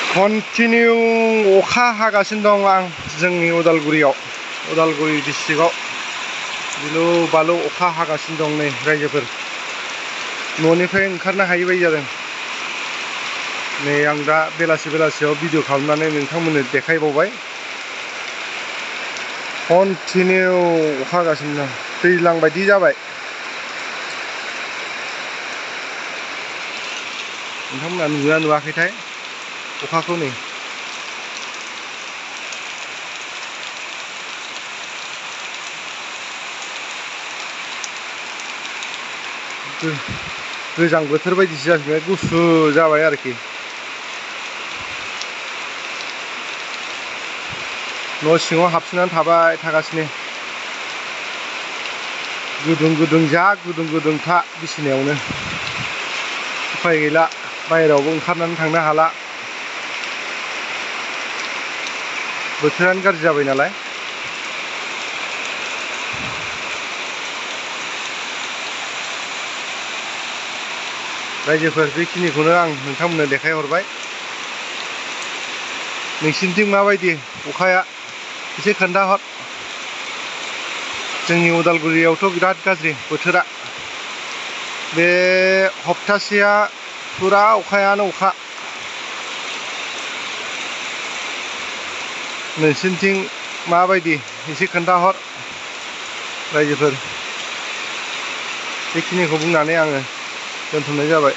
Continue अखा हागासिनो दं आं जोंनि उदालगुरि डिस्ट्रिक्टआव बिलु बालु अखा हागासिनो दं नै रायजोफोर न'निफ्राय ओंखारनो हायि बायदि जादों नै आं दा बेलासियाव भिडिअ खालामनानै नोंथांमोननो देखायबावबाय कन्टिनिउ अखा हागासिनो दं दैज्लां बायदि जाबाय नोंथांमोना नुगोना नुवाखैथाय अखाखौ नै गोजां बोथोर बायदिसो जाफिनबाय गुसु जाबाय आरोखि न' सिङाव हाबसोनानै थाबाय थागासिनो गुदुं जा गुदुं था बिसिनायावनो उफाय गैला बाहेरायावबो ओंखारनानै थांनो हाला बोथोरानो गाज्रि जाबाय नालाय रायजोफोर बेखिनिखौनो आं नोंथांमोननो देखायहरबाय नोंसिनिथिं माबायदि अखाया एसे खोन्थाहर जोंनि उदालगुरियावथ' बिराद गाज्रि बोथोरा बे हप्तासेया फुरा अखायानो अखा नोंसिनिथिं माबायदि एसे खोन्थाहर रायजोफोर बेखिनिखौ बुंनानै आङो दोनथ'नाय जाबाय।